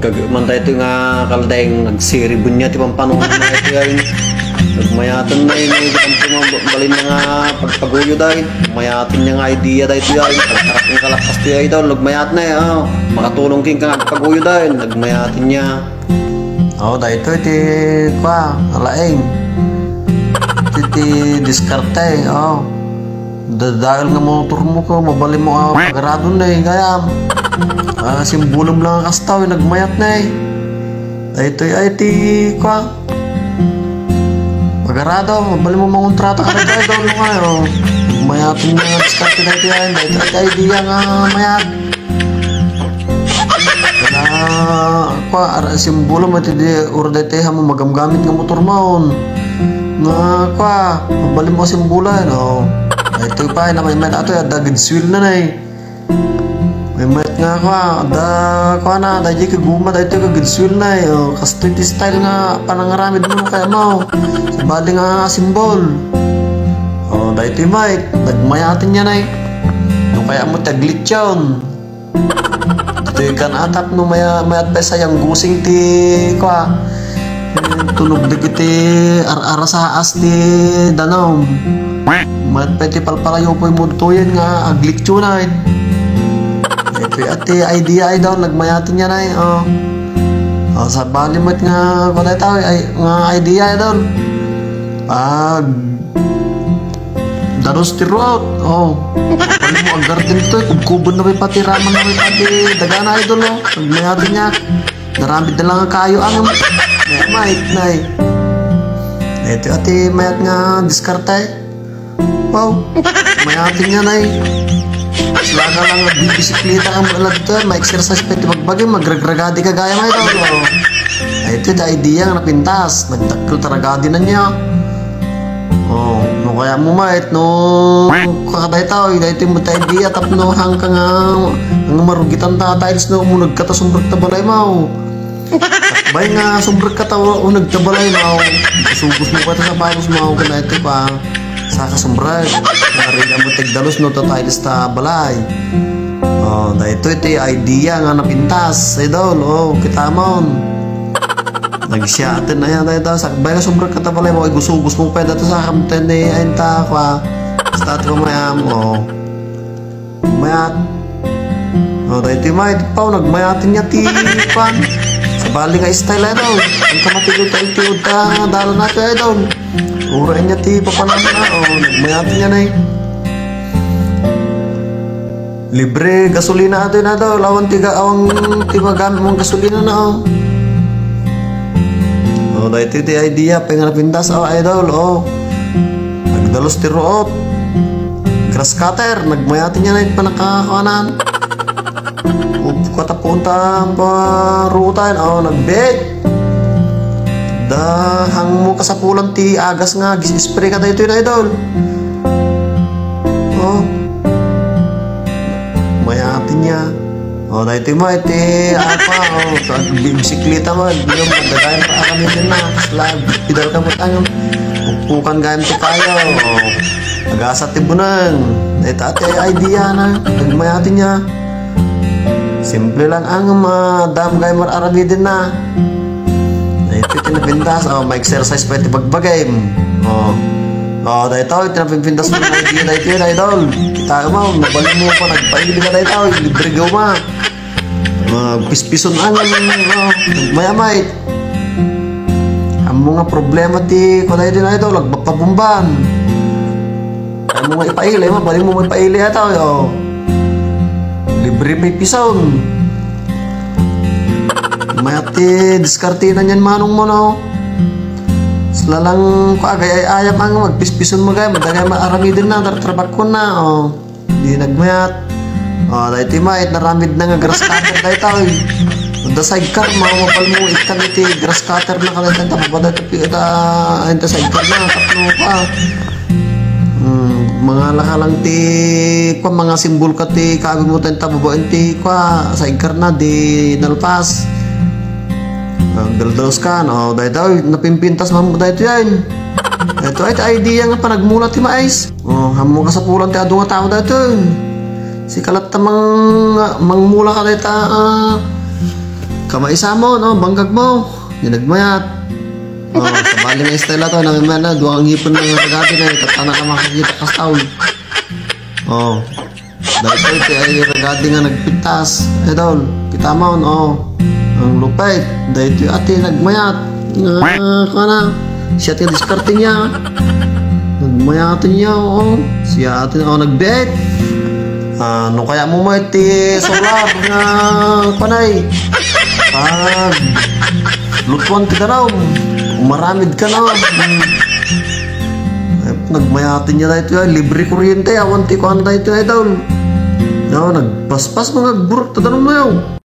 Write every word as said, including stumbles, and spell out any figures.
Kag-, man daytoy nga kaldeng, nagsiribun niya ti pampanuan na ito yan. Nagmayaten na yun, eh, di ba, balin na nga pagpaguyo dahil. Mayaten niya nga idea daytoy yan. Pagkarapin kalakas ti idol, nagmayat na eh, oh. Makatulong king kang agpaguyo dahil. Nagmayaten niya. Oh, daytoy ti, kwa, alaeng. Ti, ti diskarte, oh. Dadael nga motor mo ko, mabalin mo, ah, pagaradon na eh, kaya, ah, simbolem lang ang kastaw, eh, nagmayat na eh. Daytoy ay ti, kwa, pagarado, mabalin mo mangontrata ka na dahil daw nga, oh. Mayaten nga diskarte na ito yan, daytoy ay ti idea nga mayat. Kana, kwa, ara, simbolo mo, iti di, ura daytoy, ha, mo magamgamit nga motor maon. Nga, kwa, mabalin mo simbola, no? Daytoy pa, na may met ato, adda gid swil na, nay. May met nga, kwa, adda, kwa na, adda di kaguma, daytoy ka gid swil na, eh. Oh, kastoy ti style nga panangaramid mo, kaya mo. Sabali nga simbol. Oh, daytoy, mate, nagmayaten niya, nay. No, kaya mo, taglityon. Ditoy kan atap no maya-, mayat pay sayang gusing ti, kwa, eh, tunog dagiti ar-arasaas ti danum. Mayat pay ti palpalayo poy mudtoyen nga aglitsunan. Itoy at ti idea ay daw, nagmayaten niya na eh, oh. Oh, sabali met nga, kwa, dayta, ay, nga idea ay daw. Pag Danos ti ruot. Oh. Ano mo, ang garden to, eh. Kubkuban na may pati, raman na may pati. Dagana, idol, oh. Pag may atin niya. Naramid na lang ang kayo, ang may, may, nay. Ito, ati, mayat nga diskarte. Wow. May atin niya, nay. Sila ka lang, bibisikleta ka mo lang to, eh. May exercise pa ito magbagay, magragragadi ka gaya, may daw, oh. Ay, ito, iti idea nga napintas. Nagdakkel taragadi na niya. Oh, no kaya mo, mait, no, kakadayta, oy, daytoy mo tayo di, tapno hangka nga, nga marugitan ta, tiles no, mo nagkata sumrek ta balay mo. Bay nga sumrek ka ta, o nagtabalay mo. Sugos mo pa ta sa pagos mo, kung daytoy pa, sa kasumrek. Nariga mo tigdalos no, ta tiles ta balay. Oh, daytoy ti idea nga napintas, idol. Oh, kita mo. Nagsiaten na yan, dayta. Sakbay nga sumrek ka ta balay mo, igusugos mo pa dayta sa kamten ni, ayun ta, kwa. Basta ti pamayam, oh. Mayat. Oh, dayta, mayat pa, oh, nagmayaten niya ti, kwan. Sabali nga style, idol. Ang kamatigil ta, iti, ta, dalan na ti, idol. Ura niya ti, papanam na, oh, nagmayaten niya na, eh. Libre gasolina ato na daw. Lawan ti ga-, awang ti magamit mong gasolina na, oh. Oh, daytoy ti idea, pay nga napintas, oh, idol, oh. Nagdalos ti ruot. Grass cutter, nagmayati niya na yung panakakuanan. Up, katapunta pa rutan, oh, nagbit. Da, hang mo kasapulan ti agas nga, gis-spray ka daytoy na, idol. Oh. May atin niya. Oh, daytoy mo, iti, apa, oh, sa bi-, bisikleta mo, di mo madagayan pa kami din na. Slag, pidal ka mo tang, upukan gayam ti kayo. Oh. Agasa ti bunang. Dayta, ati, idea na. Nagmayati niya. Simple lang ang madam gay mar-aramiden na. Daytoy ti napintas, oh, ma-exercise pa iti bagbagem. Oh. Oh, daytoy, ti napinpintas mo nga idea, daytoy, idol. Kita mo, nabali mo pa, nagpaili ka, daytoy, libre gawma. Magpispison ang, oh, mayamay. Ammo nga problema ti, kunay din, idol, agbapabumban. Ammo nga ipaili, mabalin mo nga ipaili, ata, oh. Libre pay pison. Mayat ti diskarte na niyan manong mo, no? Lalang ko agay ay ayam ang magpispison mo gay, madagay maaramiden na, tartrabakon na, oh. Di nagmayat. Oh, daytoy mayat, naramid na nga grass cutter daytoy. Unda sidecar, mga mapal mo, ikan iti grass cutter na kadaytoy, tapos ba daytoy, ita, ay, ita sidecar na, tapno pa. Hmm, mga lakalang ti, kwa, mga simbol ka ti, kabi mo tayo, tababain ti, kwa, sidecar na, di nalpas. Ang daldalos ka, no? Daytoy, napimpintas man mo daytoy yan. Ito ay, ti idea nga panagmula ti mais. Oh, ammo kasapulan ti adu nga tao daytoy. Sika latta mang-, mangmula ka dayta, ah, Kamaisa mo, no? Bangkag mo. Di nagmayat. Oh, sabali nga style to, namimayat na, duwa nga ngipin nga regarding nga, tatana ka makakita ka sound. Oh. Dahil ito, iti ay regarding nga nagpintas. Idol, kita mo, oh. Ang lupit. Dahil ito, ati, nagmayat. Ah, kuha na. Siya ati, diskarte niya. Nagmayat niya, oh. Siya ati, oh, nagbiit. Ah, no kaya mo mo iti solar nga panay. Pag lutuan ti danum, umaramid ka na. Hmm. Ay, nagmayat niya daytoy, ay, libre kuryente, awan ti kuan daytoy, ay, daw. No, nagpaspas mga agburot ta danum na yun.